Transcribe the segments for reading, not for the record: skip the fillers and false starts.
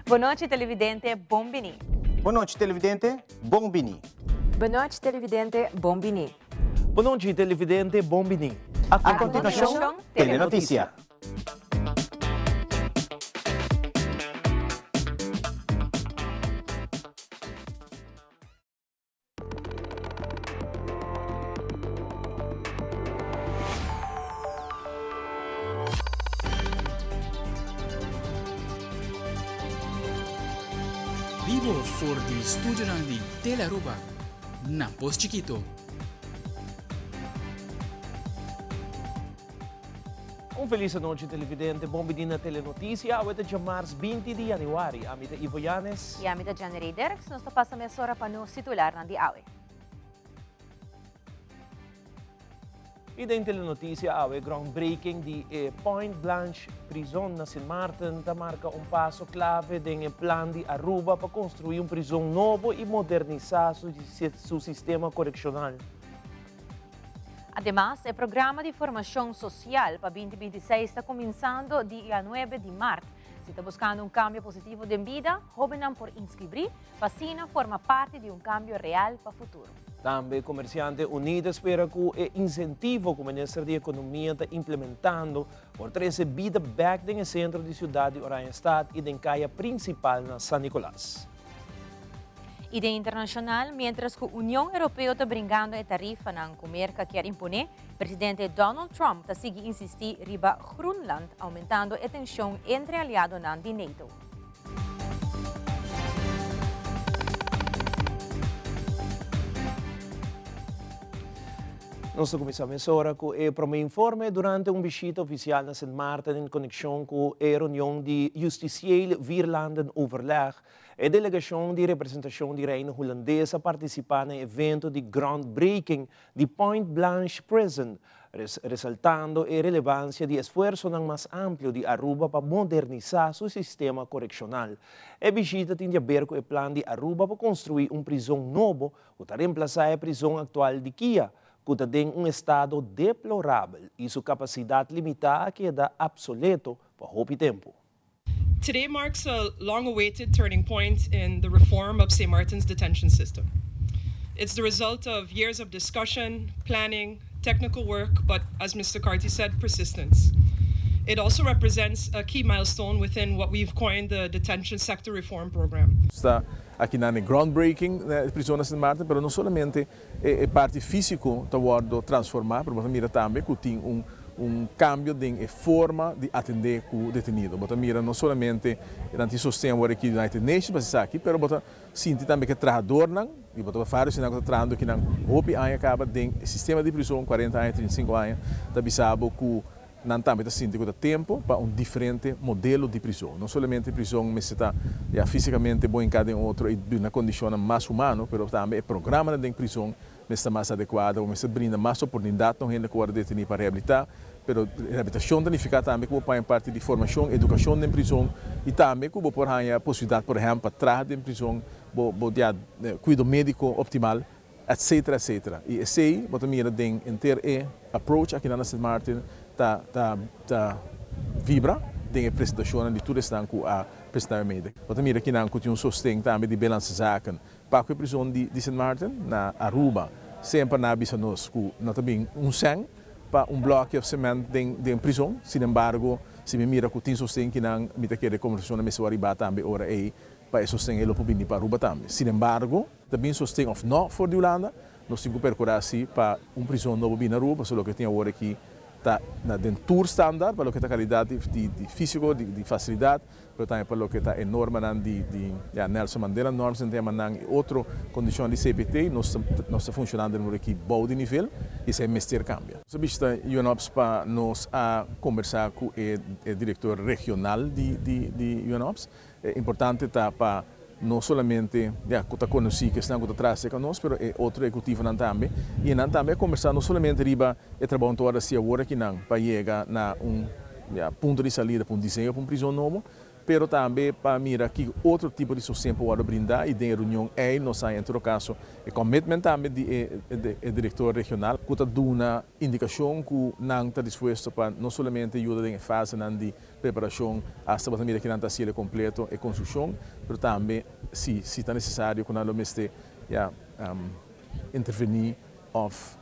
Bon nochi televidente, bon bini. Bon nochi televidente, bon bini. Bon nochi televidente, bon bini. Bon nochi televidente, bon bini. A continuacion, Telenoticia. Bibo for di studionan di Telearuba na Pos Chikito. Un felis anochi televidente, bon bini na Telenoticia. Awe ta djamars 20 di januari. Ami ta Ivo Yanes. Y ami ta Janerey Derks. Nos ta pasa mesora pa nos titularnan di awe. Y den Telenoticia awe, groundbreaking di e Point Blanche Prison na Sint Maarten ta marca un paso clave den e plan di Aruba pa construi un prison nobo y modernisa su sistema coreccional. Ademas, e programa di formacion social pa 2026 ta cuminsando dia 9 di maart. Si ta buscando un cambio positivo den bida, hobennan por inscribri pa asina forma parti di un cambio real pa futuro. Tambe Comerciante Uní ta spera cu e incentivo cu Minister di Economia ta implementando por trece bida bek den e centro di ciudad di Oranjestad y den caya principal na San Nicolas. Y den internacional, mientras cu Union Europeo ta bringando e tarifanan cu Merca kier impone, presidente Donald Trump ta sigui insisti riba Groenland, aumentando e tension entre aliadonan di NATO. Nos ta cuminsa mesora cu e prome informe durante un bishita oficial na Sint Maarten en conexion cu e reunion di Justitieel Vierlanden Overleg. E delegacion di representacion di Reino Hulandes a participa na e evento di groundbreaking di Point Blanche Prison, resaltando e relevancia di esfuersonan mas amplio di Aruba pa modernisa su sistema coreccional. E bishita tin di haber cu e plan di Aruba pa construi un prizon nobo cu ta reemplasa e prizon actual di Kia, cu ta den un estado deplorabel y su capacidad limita a keda obsoleto pa hopi tempo. Today marks a long-awaited turning point in the reform of St. Martin's detention system. It's the result of years of discussion, planning, technical work, but as Mr. Carty said, persistence. It also represents a key milestone within what we've coined the Detention Sector Reform Program. Sta aki na e groundbreaking na e prison na Sint Maarten, pero no solamente e parti fisico ta wordo transforma, pero bo ta mira tambe cu tin un cambio den e forma di atende cu detenido. Bo ta mira no solamente nan tin sosten awor aki di United Nations pa esaki, pero bo ta sinti tambe cu e trahadornan, y bo ta varios di nan cu ta trahando aki nan hopi aña caba den e sistema di prison, 40 aña, 35 aña, ta bisa bo cu Nan tambe ta sinti ku ta tempu pa un diferente modelo di prizon. No solamente prizon mester ta ya físikamente bon hinká den otro i duna kondishonnan mas humano, pero tambe e programanan den prizon mester ta mas adekuado, bo mester brinda mas oportunidat na un hende ku wòrdu detení pa rehabilitá. Pero rehabilitashon ta nifiká tambe ku bo paña parti di formashon, edukashon den prizon i tambe ku bo por haña posibilidat por ehèmpel pa traha den prizon, bo bo ya kuido médiko optimal. Etcetera etcetera y esey bo ta mira den henter e approach akinan na Sint Maarten ta ta ta vibra den e presentacionnan di tur esnan cu a presenta e mede. Bo ta mira akinan cu tin un sosten tambe di Binnenlandse Zaken pa cu e prison di di Sint Maarten na Aruba. Semper nan a bisa nos cu no ta bin un cen pa un bloki of cement den den prison, sinembargo si mi mira cu tin sosten kinan mi ta kere e conversacionnan mester wou ariba tambe ora ey pa e sosten ey lo por bini pa Aruba tambe. Sinembargo. Ta bin sosten of no for di Hulanda, nos tin cu percura si pa un prison nobo bin Aruba, pasobra loke tin awor aki ta na den tur standaard pa loke ta calidad di fisico, di facilidad, pero tambe pa loke ta e normanan di ya Nelson Mandela norms nan ta yama nan y otro condicionnan di CPT, nos nos ta funcionando awor aki bou di nivel y esey mester cambia. Nos a bishita UNOPS pa nos a combersa cu e director regional di di UNOPS. E importante ta pa no solamente ya cu ta conoci cu esnan cu ta tras cerca nos, pero e otro ehecutivonan tambe. Y nan tambe a conversa no solamente riba e trabao cu ta haci awor akinan pa yega na un ya punto di salida pa un diseño pa un prison nobo, pero tambe pa mira ki otro tipo di sosten por wòrdu brindá i den e reunion ei nos a en todo kaso e commitment tambe di e e direktor regional ku ta duna indikashon ku nan ta dispuesto pa no solamente yuda den e fasenan di preparashon asta bo ta mira ki nan ta hasiel e kompleto e konstrukshon pero tambe si si ta nesesario ku nan lo mester ya intervení òf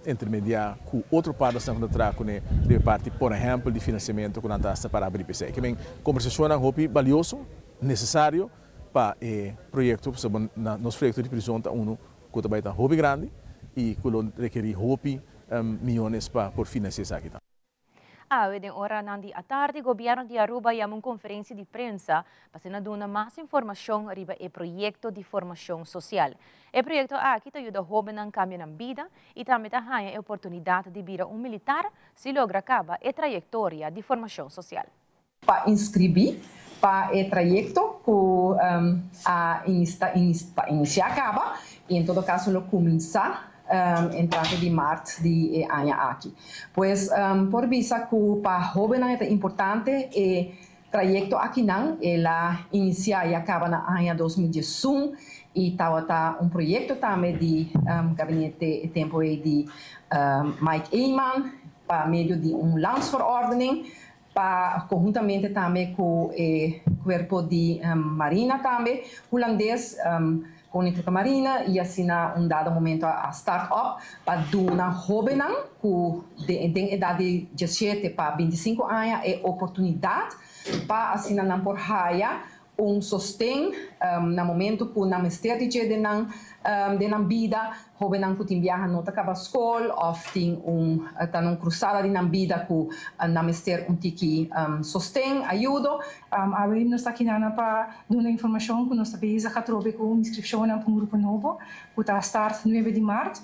intermediá ku otro partnersnan ku ta traha kuné riba e parti por ehèmpel di finansiamentu ku nan ta asta para abrí p'esei. Ke men kombersashonnan hopi balioso, nesesario pa e proyekto pasobra nos proyekto di prizon ta unu ku ta bai ta hopi grandi i ku lo rekerí hopi miyones pa por finansiá esaki tambe. Awe den oranan di atardi Gobierno di Aruba yama un conferencia di prensa pa asina duna mas informacion riba e proyecto di formacion social. E proyecto aki ta yuda hobennan cambia nan bida y tambe ta haña e oportunidad di bira un militar si logra caba e trayectoria di formacion social. Pa inscribi pa e trayecto cu a ta inicia caba y en todo caso lo cuminsa entrante di maart di e aña aki. Pues por bisa cu pa hobennan e ta importante e trayecto akinan. El a inicia y a caba na aña 2011 y tabata un proyecto tambe di gabinete e tempo ey di Mike Eman pa medio di un landsverordening pa conhuntamente tambe cu e cuerpo di Marina tambe Hulandes, Koninklijke Marine, y asina un dado momento a start up pa duna hobennan cu den edad di 17 pa 25 aña e oportunidad pa asina nan por haya un sosten na momento cu nan mester di dje den nan bida. Hobennan cu tin biaha no ta caba scol of tin un ta un cruzada di nan bida cu nan mester un tiki sosten, ayudo. Awe nos ta aki pa duna informacion cu nos ta bezig atrobe cu inscripcion pa un grupo nobo cu ta start 9 di maart.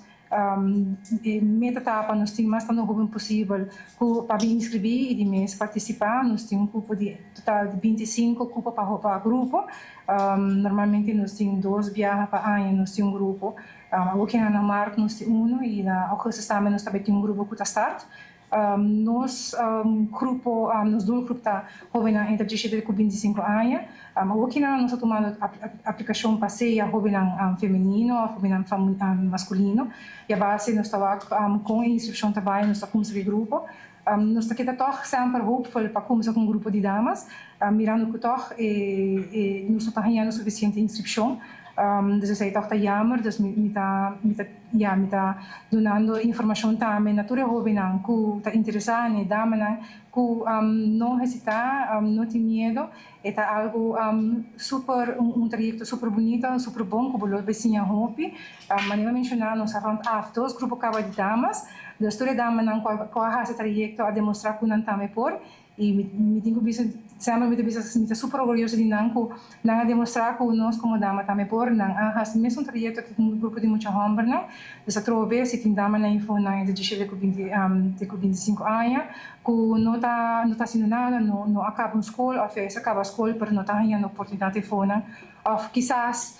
E meta ta pa nos tin mas tanto hoben posibel cu pa inscribi y di mes participa. Nos tin un cupo di total di 25 cupo pa grupo. Normalmente nos tin dos biaha pa aña nos tin un grupo. Aki na maart nos tin uno y na augustus tambe nos tambe tin un grupo cu ta start. Nos grupo, nos doelgroep ta hoben entre 17 y 25 aña. Aki nos ta tumando aplicacion pa sea hoben femenino of hoben masculino. Y a base nos ta cu inscripcion tambe nos ta cuminsa grupo. Nos ta keda toch semper hopeful pa cuminsa cu un grupo di damas, mirando cu toch nos no ta hayando suficiente inscripcion. Dus esey toch ta jammer, dus mi ta, ja, mi ta dunando informacion tambe na tur hobennan cu ta interesa, e damanan cu no hesita, no tin miedo. E ta algo super, un trayecto super bunita, super bon, cu lo bay siña hopi. Manera menciona, nos a rond af dos grupo caba di damas. Dus tur e damanan cu a haci trayecto a demostra cu nan tambe por. Y mi tin cu bisa, semper mi ta bisa, mi ta super orguyoso di nan cu nan a demostra cu nos como dama tambe por. Nan a haci mesun trayecto cu un grupo di mucha hombernan. Dus atrobe, si tin damanan eifonan entre 17 cu 20, cu 25 aña, cu no ta haciendo nada, no a caba un scol, of a caba scol, pero no ta hayando oportunidad eifonan. Of kisas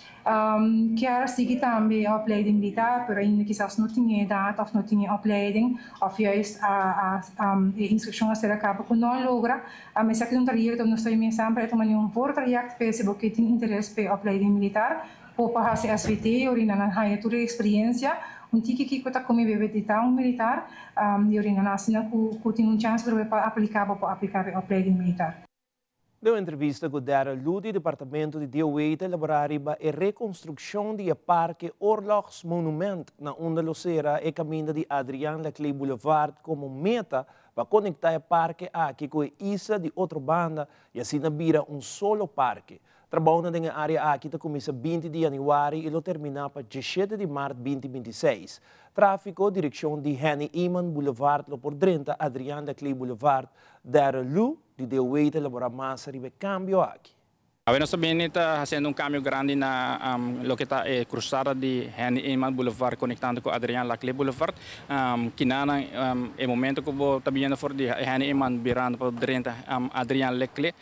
kier sigui tambe opleiding militar, pero ainda kisas no tin edad of no tin opleiding, of juist a inscripcion a ser caba cu no logra. Esaki ta un trayecto, nos ta semper ta un voortraject pa si bo tin interes pa opleiding militar, por haci SVT, ora nan haya tur experiencia, un tiki kico ta come bebe di ta un militar, y ora nan asina cu tin un chance pa aplica pa aplica pa opleiding militar. Den un entrevista cu Darrell Ludi, Departamento di DOW ta elabora riba e reconstruccion di Parke Oorlogsmonument na unda lo sera e caminda di Adriaan Laclé Boulevard como meta pa conecta e parke aki cu e isla di Otrobanda y asina bira un solo parke. Trabou den e area aki ta cuminsa 20 di januari y lo termina pa 17 di maart 2026. Trafico, direccion di Henny Eman Boulevard, lo por drenta Adriaan Laclé Boulevard. Darrell Lu, di DOW ta elabora mas riba e cambio aki. Awe nos tambe ta haciendo un cambio grandi na loke ta e cruzada di Henny Eman Boulevard conectando cu Adriaan Laclé Boulevard. Akinan e momento cu bo ta biniendo for di Henny Eman birando pa drenta Adriaan Laclé,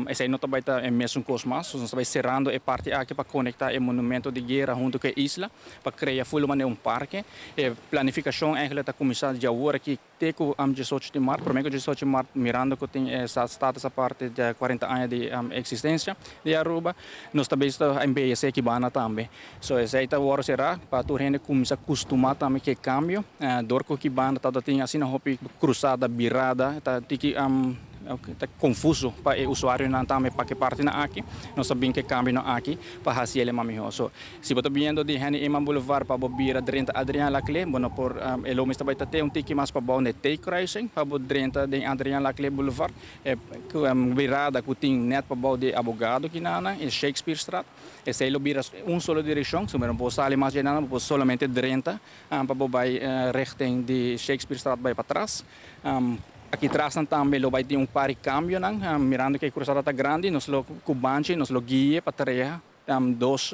esey no ta bay ta e mesun cos mas. Nos ta bay cerando e parti aki pa conecta e monumento di guera hunto cu e isla, pa crea full un parke. E planificacion eigenlijk ta cuminsa awor aki. te ku 18 di mart, promé ku 18 di mart, mirando ku tin e status aparte di 40 aña di eksistensia di Aruba, nos ta bezig ta embeyesé Kibana tambe. So esei ta wòrdu será pa tur hende kuminsá kustumá tambe ku e kambio. Dor ku Kibana tabata tin asina hopi krusada, birada, ta tiki ta konfuso pa e usuarionan tambe pa ke partinan aki. Nos ta bin ku e kambionan aki pa hasi el e mas mihó. So Si bo ta biniendo di Henny Eman Boulevard pa bo bira drenta Adriaan Laclé, bo no por, e lo mester bai ta te un tiki mas pabou na e T-kruising pa bo drenta den Adriaan Laclé Boulevard. E birada ku tin nèt pabou di e abogado kinana, e Shakespearestraat, esei lo bira un solo direkshon, so bo no por sali mas dje nan, bo por solamente drenta pa bo bai richting di Shakespearestraat bai patras. Aki trasnan tambe lo bai tin un par di kambionan, mirando ku e krusada ta grandi, nos lo ku banchi nos lo guia pa tarea. Dos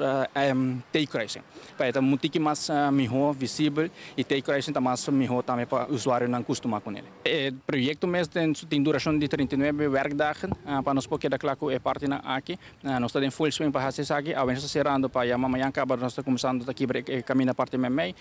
T-kruising. Pa e ta un tiki mas mihó visibel i T-kruising ta mas mihó tambe pa usuarionan kustumá ku nel. E proyekto mes tin durashon di 39 werkdagen pa nos por keda kla ku e partinan aki. Nos ta den full swing pa hasi esaki. Awe nos ta serando pa yama mañan kaba nos ta kuminsando ta kibra e kaminda parti meimei.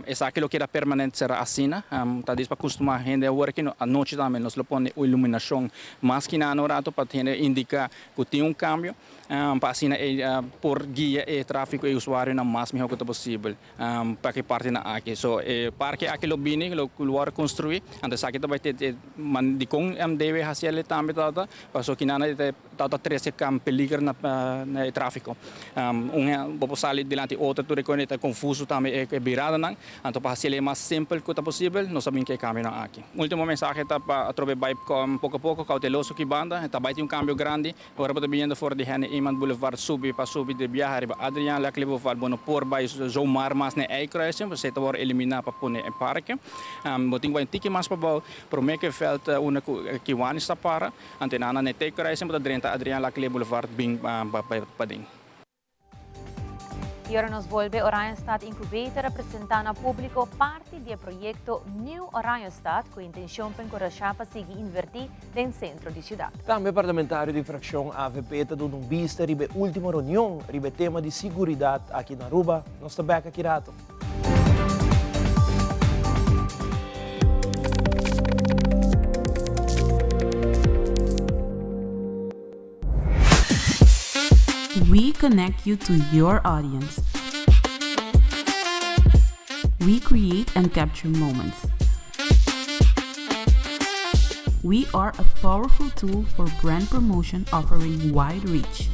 Esaki lo keda permanente será asina. Ta dis pa kustumá hende awor aki. Anochi tambe nos lo pone iluminashon mas kinan un rato pa hende indiká ku tin un kambio. Pa asina e por guia e tráfiko e usuarionan mas mihó ku ta posibel pa ki partinan aki. So e parke aki lo bini, lo wòrdu konstruí, anto esaki ta bai te e dikon debe hasi el tambe tabata, pasobra kinan e tabata trese peliger na e tráfiko. Un bo por sali dilanti otro tur e kos e ta konfuso tambe e biradanan, anto pa hasi el mas simpel ku ta posibel nos a bin ku e kambionan aki. Último mensahe ta pa atrobe bai poko poko kouteloso ki banda, ta bai tin un kambio grandi. Ora bo ta biniendo for di Henny Eman Boulevard subi pa subi di biaha riba Adriaan Laclé Boulevard bo no por bai zomaar mas na e eikruising pasobra ta wòrdu eliminá pa pone e parke. Bo tin ku bai un tiki mas pabou promé ku e vèlt unda ku Kiwanis ta para, anto nan na e T-kruising bo ta drenta Adriaan Laclé Boulevard bin bai paden. Y ora nos bolbe Oranjestad Incubator a presenta na publico parti di e proyecto New Oranjestad cu intencion pa encourasha pa sigui inverti den centro di ciudad. Tambe parlamentario di fraccion avp ta duna un bista riba e ultimo reunion riba e tema di siguridad aki na Aruba. Nos ta bek aki rato. We connect you to your audience. We create and capture moments. We are a powerful tool for brand promotion offering wide reach.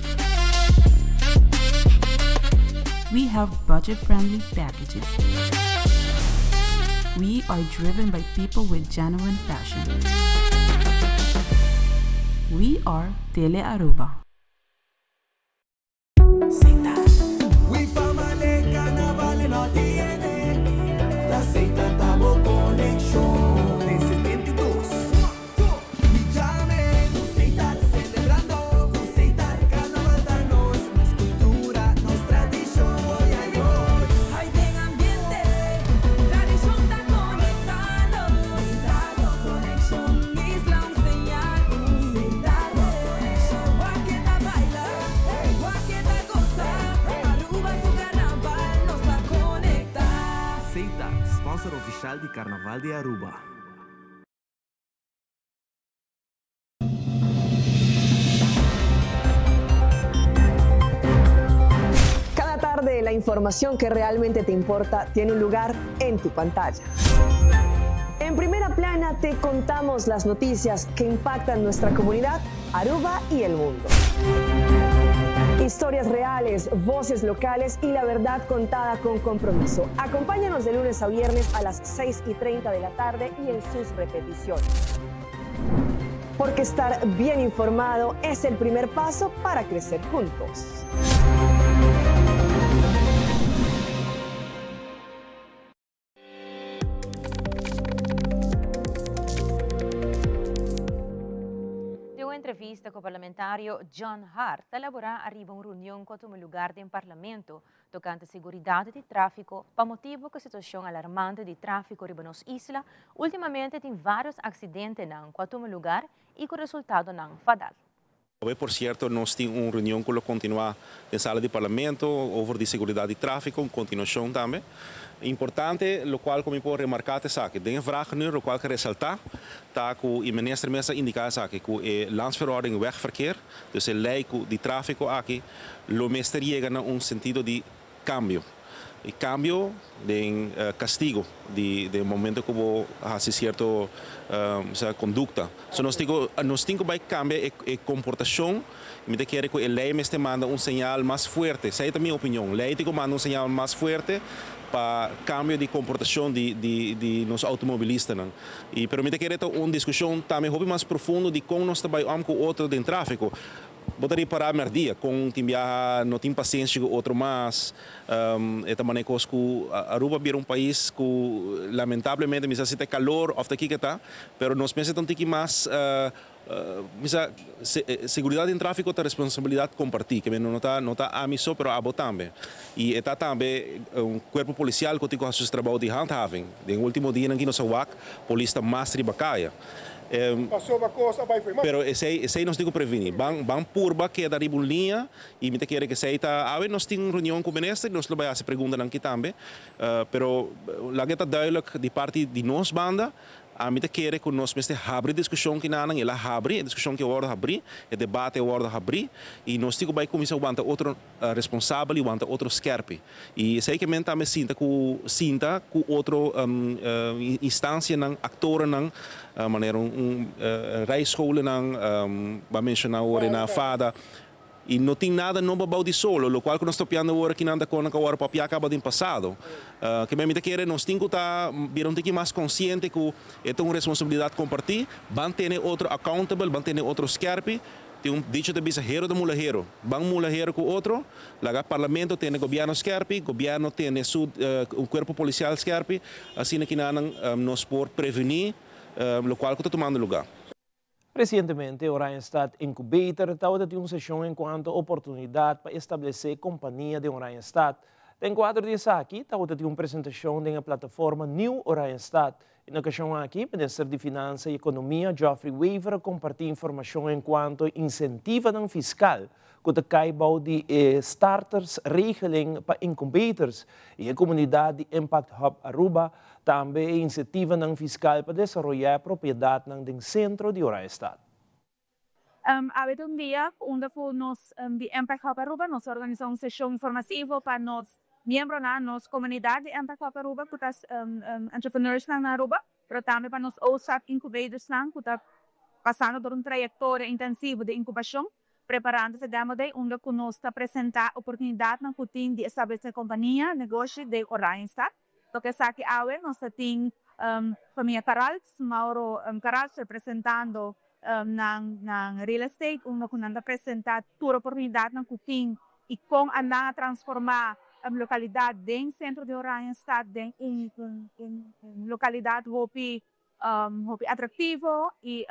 We have budget-friendly packages. We are driven by people with genuine passion. We are Tele Aruba. Sponsor oficial di Carnaval di Aruba. Cada tarde la información que realmente te importa tiene un lugar en tu pantalla. En primera plana te contamos las noticias que impactan nuestra comunidad, Aruba y el mundo. Historias reales, voces locales y la verdad contada con compromiso. Acompáñanos de lunes a viernes a las 6 y 30 de la tarde y en sus repeticiones. Porque estar bien informado es el primer paso para crecer juntos. Den un entrevista cu parlamentario John Hart ta elabora ariba un reunion cu a tuma lugar den parlamento tocante seguridad di trafico pa motibo cu e situacion alarmante di trafico riba nos isla ultimamente tin varios accidentenan cu a tuma lugar y cu resultadonan fatal. Awe por cierto nos tin un reunion cu lo continua den sala di Parlamento over di seguridad di trafico, un continuacion tambe. Importante, locual cu mi por remarca ta esaki, den e vragenuur locual ke resalta ta cu e minister mes a indica esaki, cu e Landsverordening Wegverkeer, dus e ley cu di trafico aki, lo mester yega na un sentido di cambio. E cambio den castigo di den momento cu bo haci cierto conducta. So nos tin cu nos tin cu bay cambia e e comportacion. Mi ta kere cu e ley mester manda un señal mas fuerte. Esey ta mi opinion. Ley tin cu manda un señal mas fuerte pa cambio di comportacion di di di nos automobilistanan. Y pero mi ta kere ta un discusion tambe hopi mas profundo di con nos ta bay om cu otro den trafico. Bo ta ripará mèrdia kon tin biaha no tin pasenshi ku otro mas. E ta manera kos ku Aruba bira un pais ku lamentablemente mi sa si ta e kalor òf ta kiko ta, pero nos mester ta un tiki mas mi sa seguridat den tráfiko ta responsabilidat kompartí, ke no ta no ta ami so pero abo tambe. I e ta tambe un kuerpo polisial ku tin ku hasi su trabou di handhaving. Den último dianan aki nos a wak polis ta mas riba kaya. Pasobra kos a bai fo'i man. Pero esei, esei nos tin ku previni. Ban, ban purba keda riba un liña i mi ta kere ku esei ta, awe nos tin un reunion ku minister i nos lo bai hasi preguntanan aki tambe. Pero laga e ta duidelijk di parti di nos banda, ami ta kere ku nos mester habri diskushon kinanan, el a habri, e diskushon ki a wòrdu habrí, e debate a wòrdu habrí i nos tin ku bai kuminsá wanta otro. Responsabel y wanta otro skerpi. Y esey ke men tambe sinta cu sinta cu otro instancianan, actorenan, manera un rijscholennan, bo a menciona awor na fada. Y no tin nada nobo abao di solo, locual cu nos ta papiando awor aki nan ta con nan awor papia caba den pasado. Ke men mi ta kere nos tin cu ta bira un tiki mas consciente cu e ta un responsabilidad comparti, ban tene otro accountable, ban tene otro skerpi. Tin un dicho ta bisa hero ta mula hero. Ban mula hero ku otro, laga parlamento tene gobierno skerpi, gobierno tene su cuerpo policial skerpi, asina kinanan nos por preveni locual cu ta tumando lugar. Resientemente Oranjestad Incubator tabata tin un seshon enkuanto oportunidat pa establesé kompania den Oranjestad. Den kuadro di esaki tabata tin un presentashon den e plataforma Nieuw Oranjestad. En okashon aki, Minister di Finansa i Ekonomia Geoffrey Wever a kompartí informashon enkuanto insentivanan fiskal ku ta kai bou di e startersregeling pa incubators i e komunidat di Impact Hub Aruba, tambe e insetivanan fiskal pa desaroyá propiedatnan den sentro di Oranjestad. Awe ta un dia unda ku nos di Impact Hub Aruba nos a organisa un seshon informativo pa nos miembronan, nos komunidat di Impact Hub Aruba ku ta entrepreneursnan na Aruba, pero tambe pa nos OSAP incubadorsnan ku ta pasando dor un trayektoria intensivo di inkubashon, preparando e Demo Day unda ku nos ta presenta oportunidatnan ku tin di establesé kompania, negoshi den Oranjestad. Toke esaki awe nos ta tin famia Caralps, Mauro Caralps representando nan nan real estate unda ku nan ta presenta tur oportunidatnan ku tin i kon a nan a transforma lokalidat den sentro di Oranjestad den un un lokalidat hopi hopi atractivo y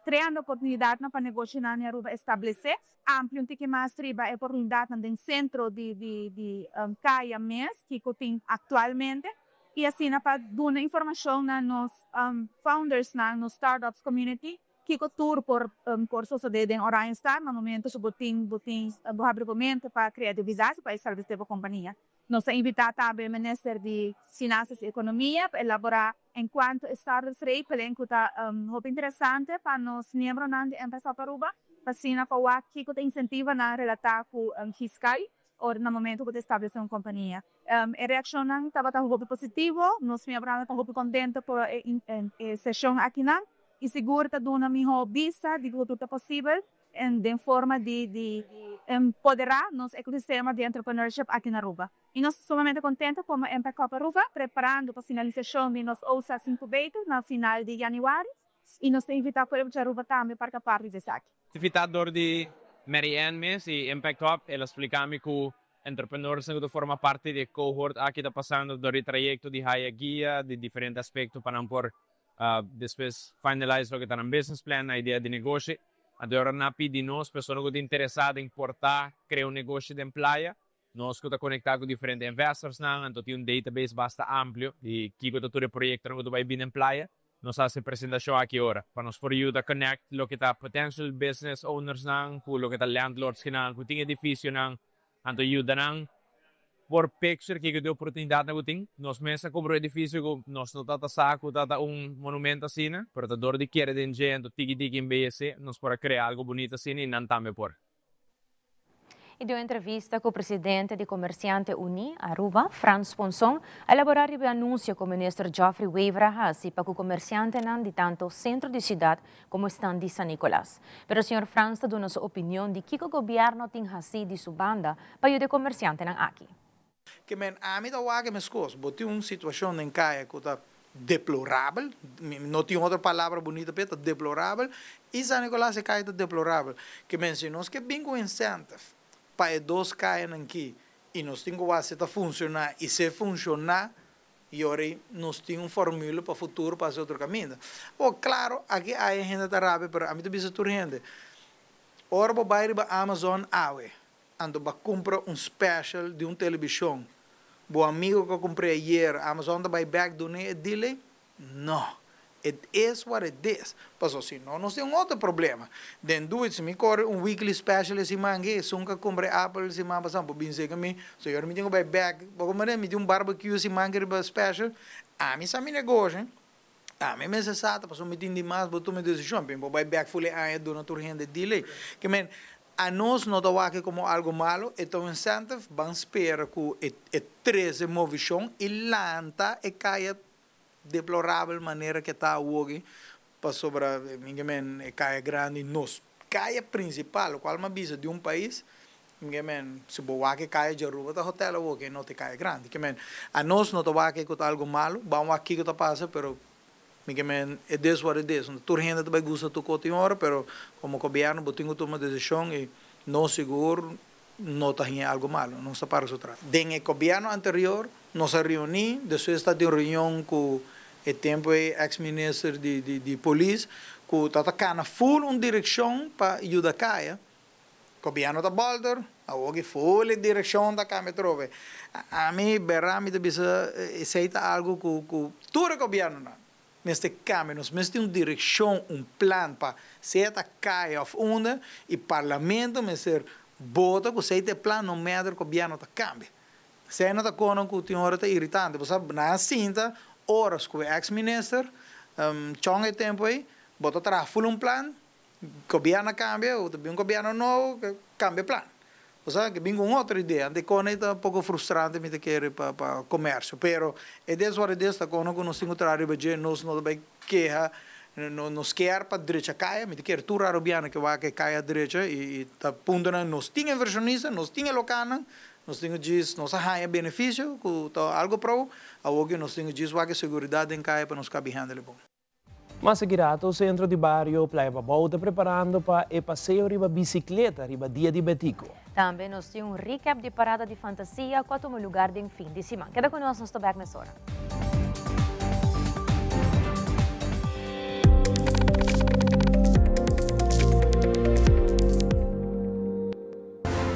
creando oportunidadnan pa negoshonan di Aruba establece. Amplia un tiki mas riba e oportunidadnan den centro di di caya mes kico tin actualmente y asina pa duna informacion na nos foundersnan, nos startups community kico tur por por sosode den Oranjestad na momento cu bo tin bo tin bo habri bo mente pa creatividad pa establece bo compania. Nos a invita tambe Minister di Finanzas y Economia pa elabora encuanto e startups regeling cu ta hopi interesante pa nos miembronan di Empresa Op Aruba pa asina pa wak kico ta incentivanan relata cu fiscal ora na momento cu ta establece un compania. E reaccionnan tabata hopi positivo, nos miembronan ta hopi contento por e sesion akinan y sigur ta duna miho bista di cu tur ta posibel den forma di di empoderá nos ecosistema di entrepreneurship aki na Aruba. Y nos ta sumamente contento como Impact Hub Aruba preparando pa finalisacion di nos OSAS Incubator na final di januari y nos ta invita pueblo di Aruba tambe pa ta parti di esaki. Invita dor di Mary Ann mes di Impact Hub, el a splica mi cu entrepreneursnan cu ta forma parti di e cohort aki ta pasando dor di trayecto di haya guia di diferente aspecto pa nan por Despues finalize loke ta nan business plan, nan idea di negoshi. Anto e ora nan a pidi nos, persona ku ta interesa den porta krea un negoshi den playa, nos ku ta konekta ku diferente investorsnan, anto tin un database basta amplio di kiko ta tur e proyektonan ku ta bai bini den playa. nos a hasi e presentashon aki ora, pa nos por yuda connect loke ta potential business ownersnan ku loke ta landlords kinan ku tin edifisionan, anto yuda nan por picture kiko di oportunidatnan ku tin. Nos mes a kumpra un edifisio ku nos no tabata sa ku tabata un monumento asina, pero ta dor di kere den dje anto tiki tiki embeyesé nos por a krea algu bunita asina i nan tambe por. I den un entrevista ku presidente di Komersiante Uní, Aruba, Frans Ponson, a elaborá riba e anunsio ku minister Geoffrey Wever a hasi pa ku komersiantenan di tantu sentro di siudat komo esnan di San Nicolas. Pero señor Frans ta duna su opinion di kiko gobièrnu tin hasi di su banda pa yuda e komersiantenan aki. Ke men ami ta wak e meskos. Bo tin un situashon den kaya ku ta deplorabel, mi no tin otro palabra bunito p'e, ta deplorabel, i San Nicolas e kaya ta deplorabel. Ke men si nos ke bin ku incentive pa e dos kayanan ki i nos tin ku wak si ta funshoná i si e funshoná i ora ei nos tin un formula pa futuro pa hasi otro kaminda. Awor klaro aki aya hende ta rabia pero ami ta bisa tur hende ora bo bai riba Amazon awe Anto ba cumpra un special di un television. Bo amigo cu a cumpr'e ayer, Amazon ta bay bek dun'e e deal ey? No. It is what it is. Paso si no nos tin un otro problema. Den do it, si mi core un weekly special e siman aki, esun cu a cumpra e Apple siman pasa por bin seca mi, so y ora mi tin cu bay bek, bo comprende? Mi tin un barbecue siman aki riba special, ami sa mi negoshi. Ami mester sa ta pasobra mi tin di mas bo tuma e desishon. Bin bo bai bek ful e aña duna tur hende delay. Ke men, anos no ta wak e komo algo malo, e ta un incentive, ban spera ku e e trese movishon i lanta e kaya deplorabel manera ke ta awoki pasobra mi ke men e kaya grandi nos kaya prinsipal lokual mi a bisa di un pais Mi ke men, si bo wak e kaya dje Aruba ta hotel awor ke no ta e kaya grandi. Ke men, anos no ta wak e ku ta algu malu, ban wak kiko ta pasa, pero mi ke men, it is what it is. No tur hende ta bai gusta tur kos tin ora, pero komo gobièrnu bo tin ku tuma desishon i nos sigur no ta haña algu malu, nos ta para su tras. Den e gobièrnu anterior nos a reuní, despues ta tin un reunion ku e tempu ei eks minister di di polis ku ta ta kana ful un direkshon pa yuda kaya. Gobierno ta bolter, awor ki full e direccion ta cambia atrobe. Ami bera mi ta bisa esey ta algo cu cu tur e gobiernonan mester cambia. Nos mester tin un direccion, un plan pa sea ta caya of unda y parlamento mester bota cu esey ta e plan no matter gobierno ta cambia. Esey no ta cono cu tin ora ta iritante. Bo sa nan a sinta oras cu e ex minister Chong e tempo ey bo ta traha full un plan. Gobierno a cambia, o ta bin un gobierno nobo ke cambia plan. Osea ke bin cu un otro idea. Anto e cona ta un poco frustrante mi ta kere pa pa comercio. Pero e des ora des ta cona cu nos tin cu traha riba dje, nos no ta bay keha, no nos kier pa drecha caya, mi ta kere tur Arubiano ke wak e caya drecha y y ta puntonan nos tin inversionista, nos tin e localnan, nos tin cu djis, nos a haya beneficio cu ta algo pro, awor cu nos tin cu djis wak e seguridad den caya pa nos cabi handle bon. Mas aki rato Centro di Bario Playa Pabou ta preparando pa e paseo riba bicicleta riba Dia di Betico. Tambe nos tin un recap di Parada di Fantasia cu a tuma lugar den fin di siman. Keda cu nos, nos ta bek mesora.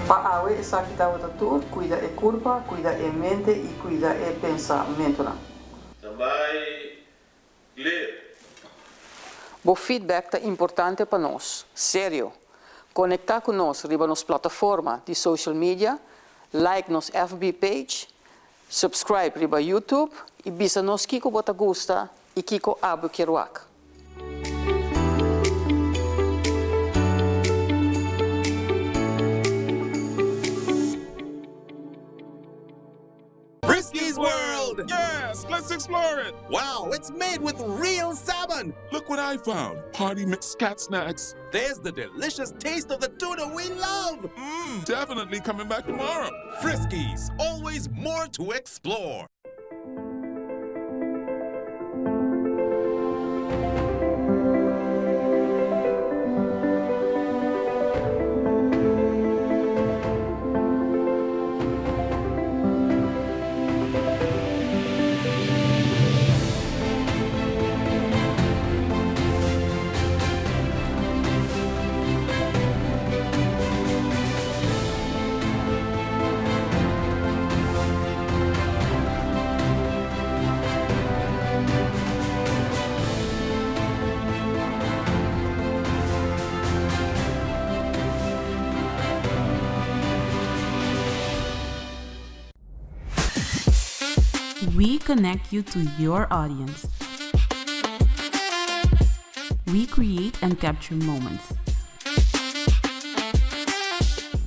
Pa awe esaki tabata tur, cuida e curpa, cuida e mente y cuida e pensamentonan. Tambay Clear. Bo feedback ta importante pa nos. Serio! Conecta cu nos riba nos plataforma di social media, like nos FB page, subscribe riba YouTube y bisa nos kico bo ta gusta y kico abo kier wak. Frisky's World! Yes, let's explore it! Wow, it's made with real salmon! Look what I found! Party mix cat snacks. There's the delicious taste of the tuna we love! Mmm, definitely coming back tomorrow. Friskies, always more to explore. We connect you to your audience. We create and capture moments.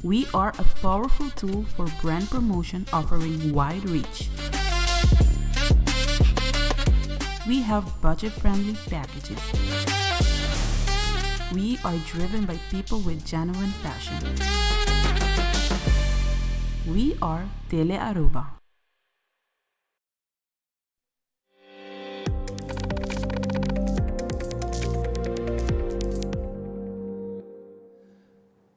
We are a powerful tool for brand promotion offering wide reach. We have budget friendly packages. We are driven by people with genuine passion. We are Tele Aruba.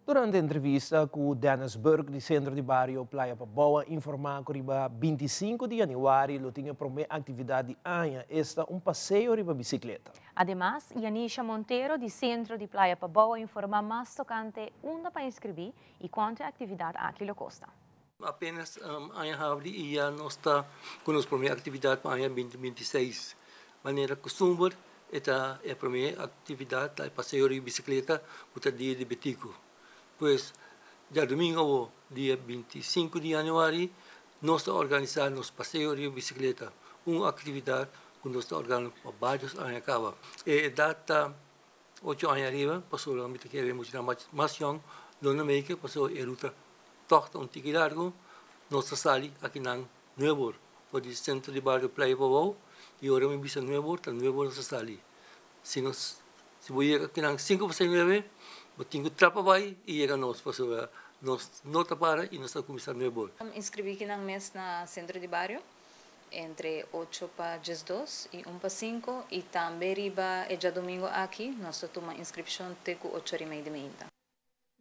Durante entrevista ku Dennis Burke di Sentro di Bario Playa Pabou a informá ku riba 25 di yanüari lo tin e promé aktividat di aña, esta un paseo riba bisikleta. Ademas, Yanisha Montero di Sentro di Playa Pabou a informá mas tokante unda pa inskribí i kuantu e aktividat aki lo kosta. Apenas aña habri y ya nos ta cu nos prome actividad pa aña 2026. Manera custumber e ta e prome actividad ta e paseo riba bicicleta cu ta dia di Betico. Pues djadomingo awo dia 25 di januari nos ta organisa nos paseo riba bicicleta, un actividad cu nos ta organa pa varios aña caba. E edad ta Ocho aña ariba, pasobra mi ta kere muchanan mas yòn lo no meke, pasobra e ruta tòg ta un tiki largu. Nos ta sali akinan nuebor for di sentro di bario Playa Pabou i ora mi bisa nuebor ta nuebor nos ta sali. Si nos si bo yega akinan sinku pasá nuebe bo tin ku trapa bai i yega nos pasobra nos no ta para i nos ta kuminsá nuebor. Inskribí kinan mes na sentro di bario. Entre ocho pa 12 i un pa sinku i tambe riba e djadumingu aki nos ta tuma inskripshon te ku ocho ora i mei di meinta.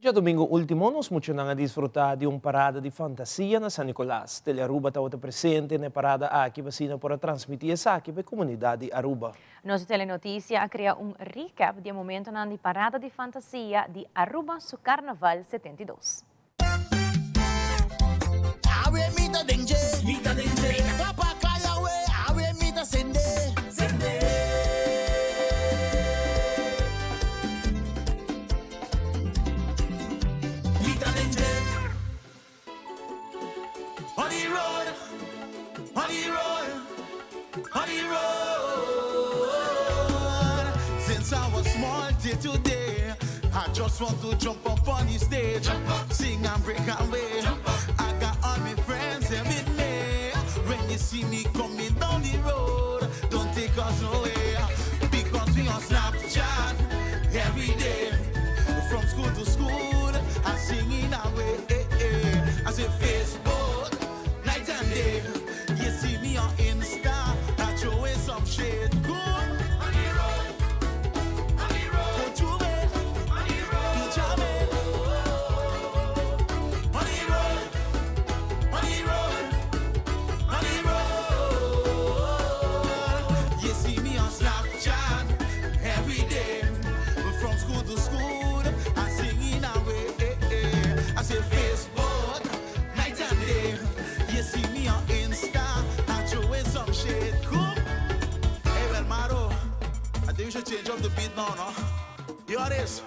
Djadumingu ultimo nos muchanan a disfruta di un parada di fantasia na San Nicolas. Telearuba tabata presente na e parada aki pa asina por a transmiti esaki pa e comunidad di Aruba. Nos Telenoticia a crea un recap di e momentonan di parada di fantasia di Aruba su Carnaval 72. Awe mi ta den dje. Mi ta den dje. Mi ta pa kaya we. Awe mi ta sende. Sende. Mi ta den dje. On the road. On the road. On the road. Since I was small till today. I just want to jump up on the stage, sing and break away. I got all my friends here with me. When you see me coming down the road, don't take us nowhere. Because we on Snapchat every day. From school to school, I singing away. I say Facebook, night and day. You see me on Insta, I throw in some shade. Cool. On the road. On the road. Go to it. On the road. You jam it. On the road. On the road. On the road. You see me on Snapchat every day. From school to school, I sing in a way. I say Facebook, night and day. You see me on Insta, I throw in some shade. Cool. Hey, well, Maro, I think we should change up the beat now, no? Here it is.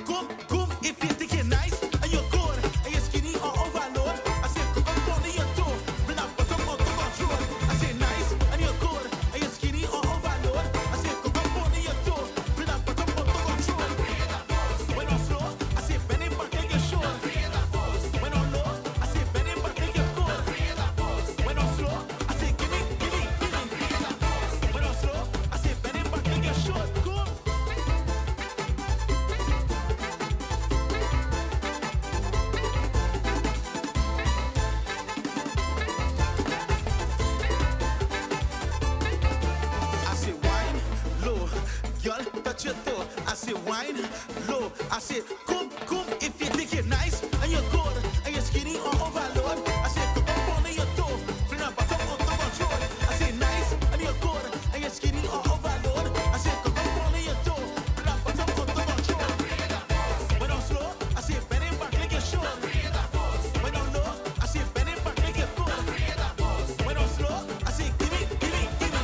Come, come, if you think you're nice and you're good and you're skinny or overload. I say, come up on your toe, bring that bottom out of control. I say, nice and you're good and you're skinny or overload. I say, come up on your toe, bring that bottom out of control. When I'm slow, I say, bend it back like your shoulder. When I'm low, I say, bend it back like your coat. When I'm slow, I say, gimme, gimme, gimme. When I'm slow, I say, bend it back like your shoulder. Go. I say wine low, girl touch your toe. I say wine low. I say come come if you think you're nice and you're good and you're skinny or overload. I say come up on your toe, bring that bottom out of control. I say nice and you're good and you're skinny or overload. I say come up on your toe, bring that bottom out of control. When I'm slow, I say bend it back like your shoulder. When I'm low, I say bend it back like your coat. When I'm slow, I say gimme, gimme, gimme.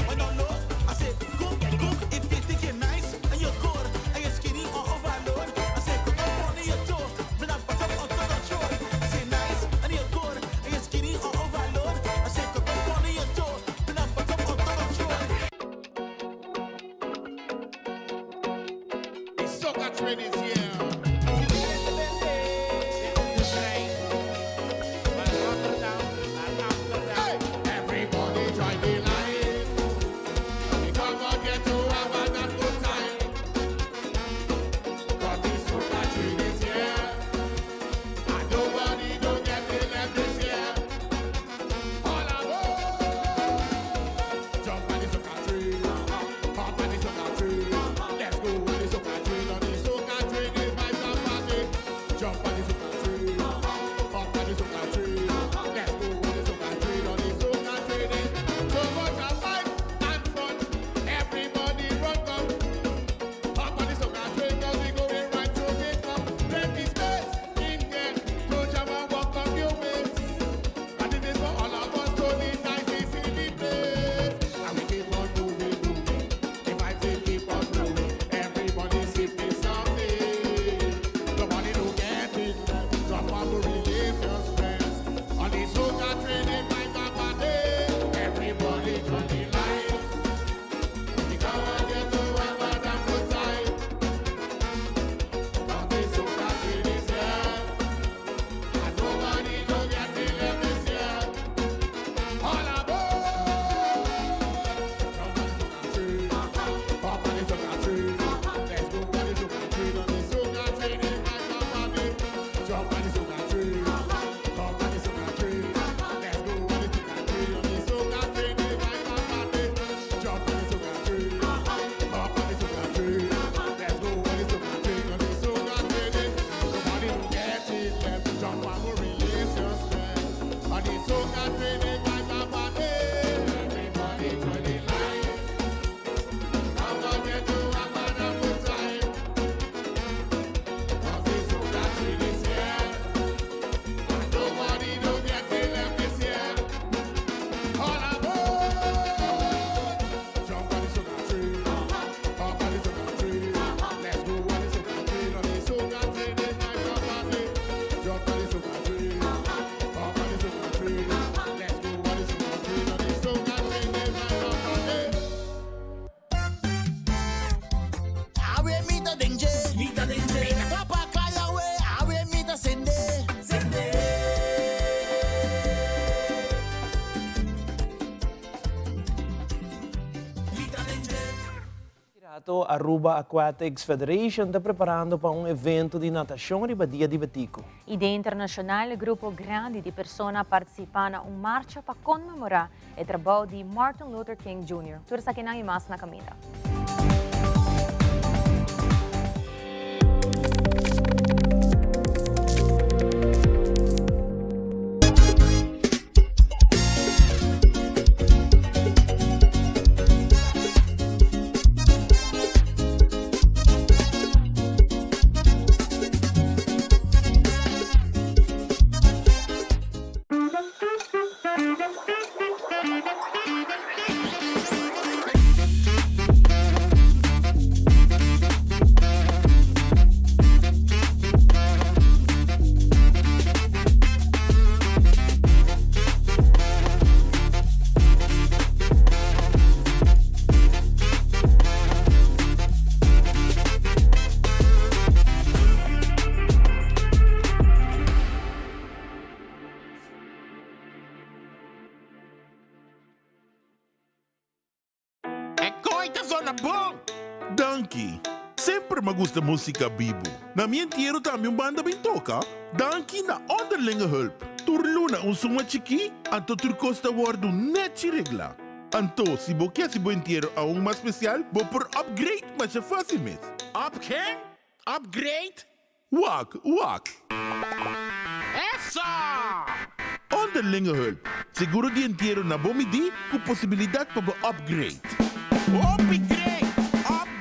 When I'm low, I say come, come if you think you're nice and you're good and you're skinny or overload. Awe mi ta den dje. Mi ta den dje. Mi ta kla pa kla yawe. Awe mi ta sende. Sende. Mi ta den dje. Rato Aruba Aquatics Federation ta preparando pa un evento di natacion riba Dia di Betico. Y den internacional grupo grandi di persona a participa na un marcha pa conmemora e trabou di Martin Luther King Junior. Tur esakinan y mas na caminda. E koi ta zona bon! Danki! Semper m'a gusta musica bibu. Na mi entiero tambe un banda bin toca. Danki na Onderlinge Hulp. Tur luna un suma chikí, anto tur kos ta wordu nechi regla. Anto, si bo ke hasi bo entiero aun mas special, bo por upgrade masha facil mes. Up ken? Upgrade? Wak, wak. Eso! Onderlinge hulp, seguro di entiero na bo midí ku posibilidat pa bo upgrade. Hopi great! Upgrade!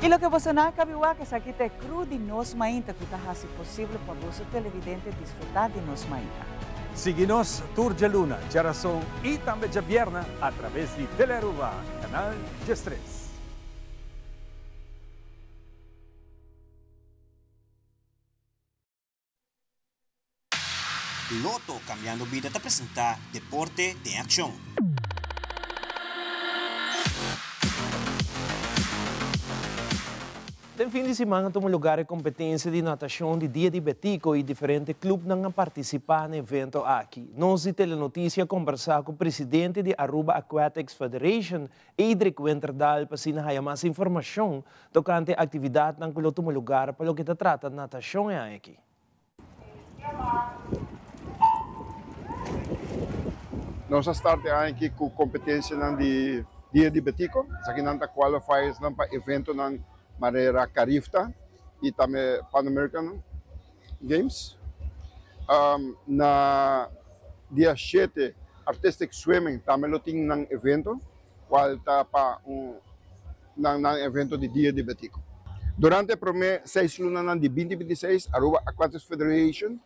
Y loke boso nan a cabi wak esaki ta e crew di Nos Mainta cu ta haci posible pa boso televidente disfruta di Nos Mainta. Sigui nos tur djaluna, djarason y tambe djabierna a traves di Telearuba, canal 13. Lotto Cambiando Bida ta presenta Deporte den Accion. Den fin di siman a tuma lugar e competencia di natacion di Dia di Betico y diferente clubnan a participa na evento aki. Nos di Telenoticia a combersa cu presidente di Aruba Aquatics Federation, Edric Winterdal pa asina haya mas informacion tocante actividadnan cu lo tuma lugar pa loke ta trata natacion e aña aki. Nos a start e aña aki cu competencianan di Dia di Betico. Esakinan ta qualifiersnan pa eventonan manera Carifta y tambe Pan American Games. Na dia shete Artistic Swimming tambe lo tin nan evento. cual ta pa un nan nan evento di Dia di Betico. Durante e prome seis lunanan di binti 26 Aruba Aquatics Federation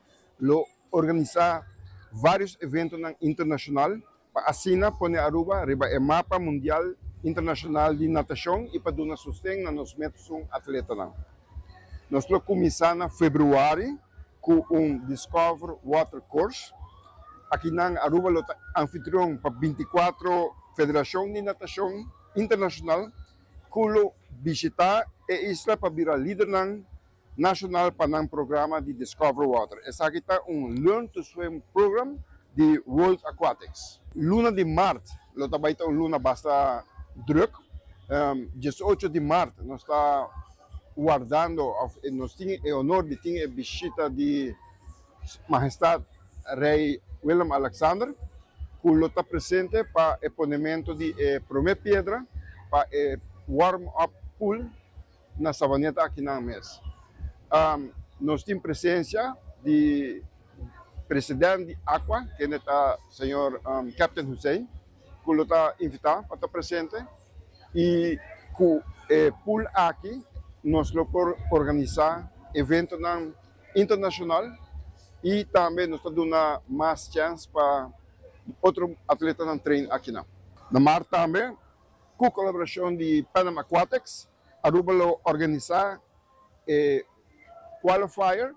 lo organisa varios eventonan internacional pa asina pone Aruba riba e mapa mundial internacional di natacion y pa duna sosten na nos mesun atletanan. Nos lo cuminsa na februari cu un Discover Water Course. Akinan Aruba lo ta anfitrion pa binticuatro federacion di natacion internacional cu lo bishita e isla pa bira lidernan nacional pa nan programa di Discover Water. Esaki ta un Learn to Swim program di World Aquatics. Luna di maart lo ta bay ta un luna basta druk. Diesocho di maart nos ta wardando of nos tin e honor di tin e bishita di Mahestad Rey Willem Alexander cu lo ta presente pa e ponemento di e prome piedra pa e warm up pool na Savaneta akinan mes. Nos tin presencia di president di Aqua kende ta señor Captain Hussein cu lo ta invita pa ta presente y cu e pool aki nos lo por organisa eventonan internacional y tambe nos ta duna mas chance pa otro atletanan train akinan. Na maart tambe Ku kolaborashon di Panam Aquatics, Aruba lo organisá e qualifier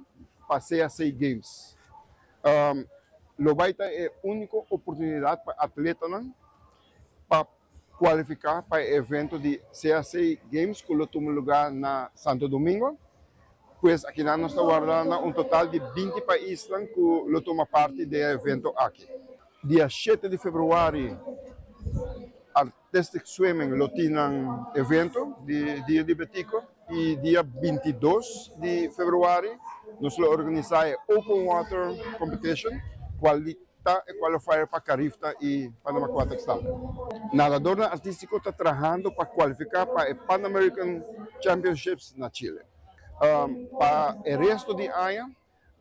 pa CAC Games. Lo bai ta e úniko oportunidat pa atletanan pa kualifiká pa e evento di CAC Games ku lo tuma lugá na Santo Domingo. Pues akinan nos ta warda na un total di binti paisnan ku lo tuma parti den e evento aki. Dia shete di februari Artistic Swimming lo tin nan evento di Dia di Betico y dia 22 di februari nos lo organisa e Open Water Competition cual ta e qualifier pa Carifta y Panama Aquatics tambe. Nadadornan artistico ta trahando pa cualifica pa e Pan American Championships na Chile. Pa e resto di aña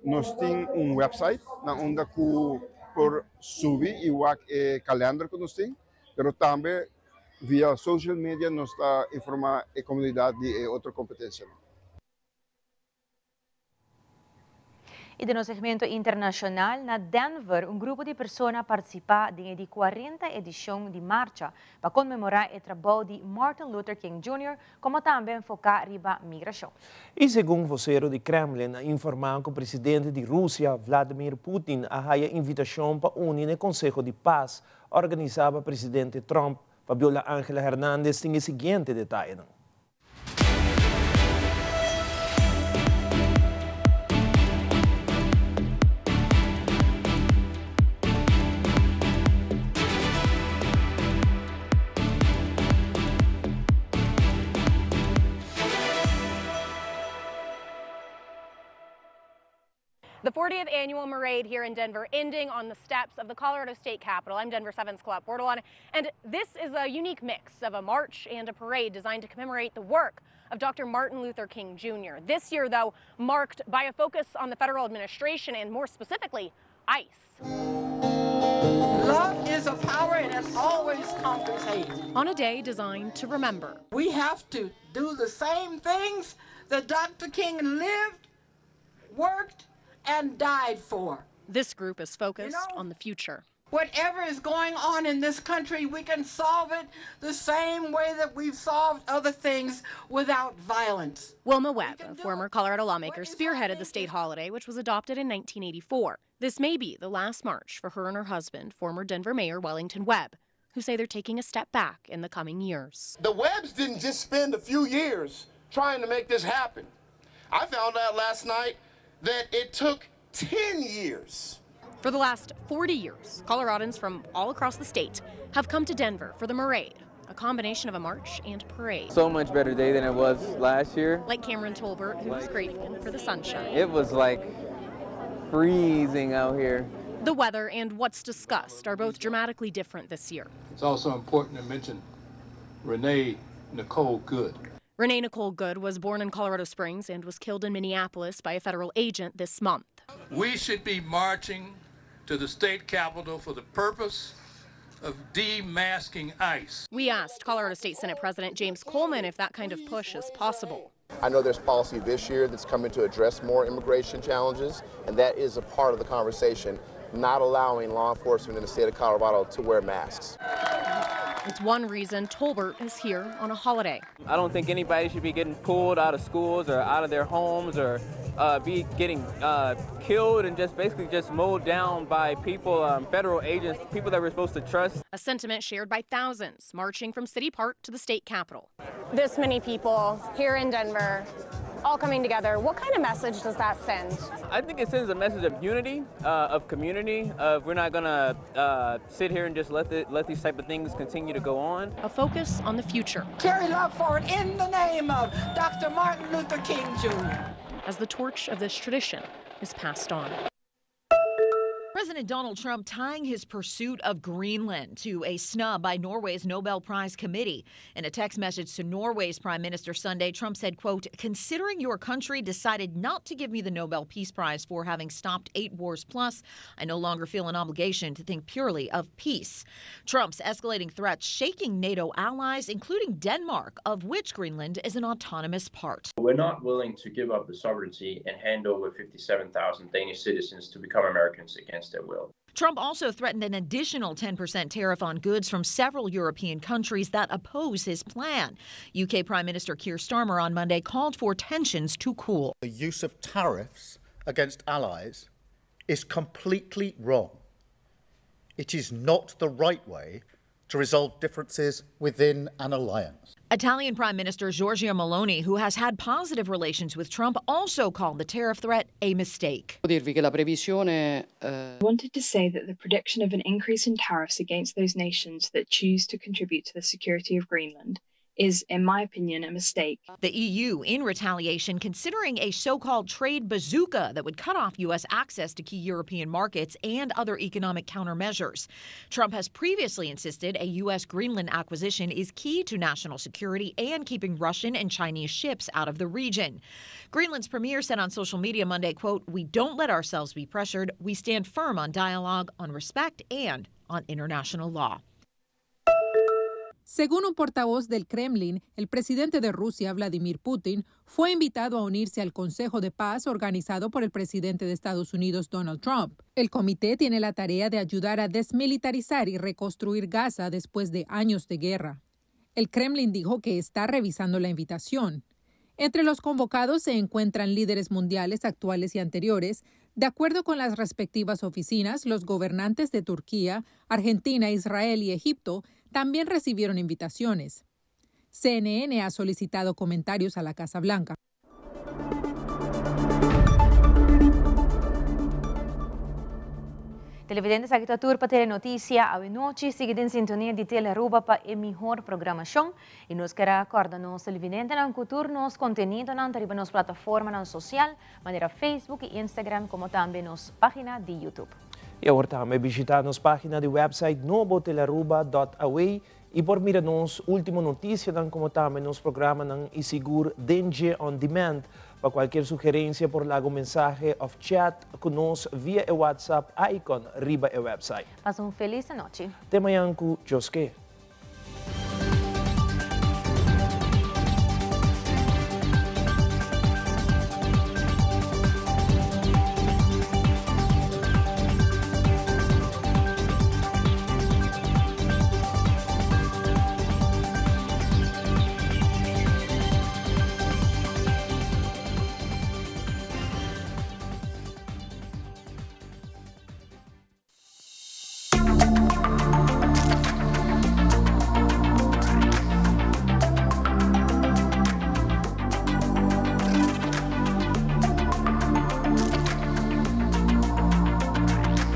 Nos tin un website na unda cu por subi y wak e calender cu nos tin, pero tambe via social media nos ta informa e comunidad di e otro competencianan. Y den nos segmento internacional, na Denver, un grupo di persona a participa den e di 40 edicion di marcha pa conmemora e trabou di Martin Luther King Junior Como tambe enfoká riba migrashon. Y segun vocero di Kremlin a informa cu presidente di Rusia, Vladimir Putin a haya invitacion pa uni n'e Conseho di Paz organisa pa presidente Trump. Fabiola Angela Hernandez tin e siguiente detayenan. The 40th annual parade here in Denver ending on the steps of the Colorado State Capitol. I'm Denver 7's Colette Bordelon, and this is a unique mix of a march and a parade designed to commemorate the work of Dr. Martin Luther King Jr. This year, though, marked by a focus on the federal administration and more specifically, ICE. Love is a power and it always conquers hate. On a day designed to remember. We have to do the same things that Dr. King lived, worked, and died for. This group is focused you know, on the future. Whatever is going on in this country, we can solve it the same way that we've solved other things without violence. Wilma Webb, a former Colorado lawmaker, spearheaded the state holiday, which was adopted in 1984. This may be the last march for her and her husband, former Denver Mayor Wellington Webb, who say they're taking a step back in the coming years. The Webbs didn't just spend a few years trying to make this happen. I found out last night that it took 10 years. For the last 40 years, Coloradans from all across the state have come to Denver for the Marade, a combination of a march and parade. So much better day than it was last year. Like Cameron Tolbert, who was grateful for the sunshine. It was like freezing out here. The weather and what's discussed are both dramatically different this year. It's also important to mention Renee Nicole Good. Renee Nicole Good was born in Colorado Springs and was killed in Minneapolis by a federal agent this month. We should be marching to the state capitol for the purpose of demasking ICE. We asked Colorado State Senate President James Coleman if that kind of push is possible. I know there's policy this year that's coming to address more immigration challenges, and that is a part of the conversation, not allowing law enforcement in the state of Colorado to wear masks. It's one reason Tolbert is here on a holiday. I don't think anybody should be getting pulled out of schools or out of their homes or be getting killed and just basically just mowed down by people, federal agents, people that we're supposed to trust. A sentiment shared by thousands marching from City Park to the state capitol. This many people here in Denver, all coming together. What kind of message does that send? I think it sends a message of unity, of community, of we're not going to sit here and just let these type of things continue to go on. A focus on the future. Carry love forward in the name of Dr. Martin Luther King Jr. As the torch of this tradition is passed on. President Donald Trump tying his pursuit of Greenland to a snub by Norway's Nobel Prize Committee. In a text message to Norway's Prime Minister Sunday, Trump said, quote, Considering your country decided not to give me the Nobel Peace Prize for having stopped 8 wars plus, I no longer feel an obligation to think purely of peace. Trump's escalating threats shaking NATO allies, including Denmark, of which Greenland is an autonomous part. We're not willing to give up the sovereignty and hand over 57,000 Danish citizens to become Americans against their will. Trump also threatened an additional 10% tariff on goods from several European countries that oppose his plan. UK Prime Minister Keir Starmer on Monday called for tensions to cool. The use of tariffs against allies is completely wrong. It is not the right way to resolve differences within an alliance. Italian Prime Minister Giorgia Meloni, who has had positive relations with Trump, also called the tariff threat a mistake. Dirvi che la previsione, I wanted to say that the prediction of an increase in tariffs against those nations that choose to contribute to the security of Greenland is, in my opinion, a mistake. The EU, in retaliation, considering a so-called trade bazooka that would cut off U.S. access to key European markets and other economic countermeasures. Trump has previously insisted a U.S. Greenland acquisition is key to national security and keeping Russian and Chinese ships out of the region. Greenland's premier said on social media Monday, quote, We don't let ourselves be pressured. We stand firm on dialogue, on respect, and on international law. Según un portavoz del Kremlin, el presidente de Rusia, Vladimir Putin, fue invitado a unirse al Consejo de Paz organizado por el presidente de Estados Unidos, Donald Trump. El comité tiene la tarea de ayudar a desmilitarizar y reconstruir Gaza después de años de guerra. El Kremlin dijo que está revisando la invitación. Entre los convocados se encuentran líderes mundiales actuales y anteriores. De acuerdo con las respectivas oficinas, los gobernantes de Turquía, Argentina, Israel y Egipto también recibieron invitaciones. CNN ha solicitado comentarios a la Casa Blanca. Televidentes, aki ta tur pa Telenoticia awe nochi. Sigui den sintonia di Telearuba pa e mihor programacion. Y nos kier a corda nos televidentenan cu tur nos contenidonan ta riba nos plataformanan social, manera Facebook y Instagram, como tambe nos pagina di YouTube. Y awor tambe bishita nos pagina di website nobo telearuba dot a w y por mira nos ultimo noticianan como tambe nos programanan y sigur den dje on demand. Pa cualkier sugerencia por laga un mensahe of chat cu nos via e WhatsApp icon riba e website. Pasa un feliz anochi. Te mañan cu Dios ke.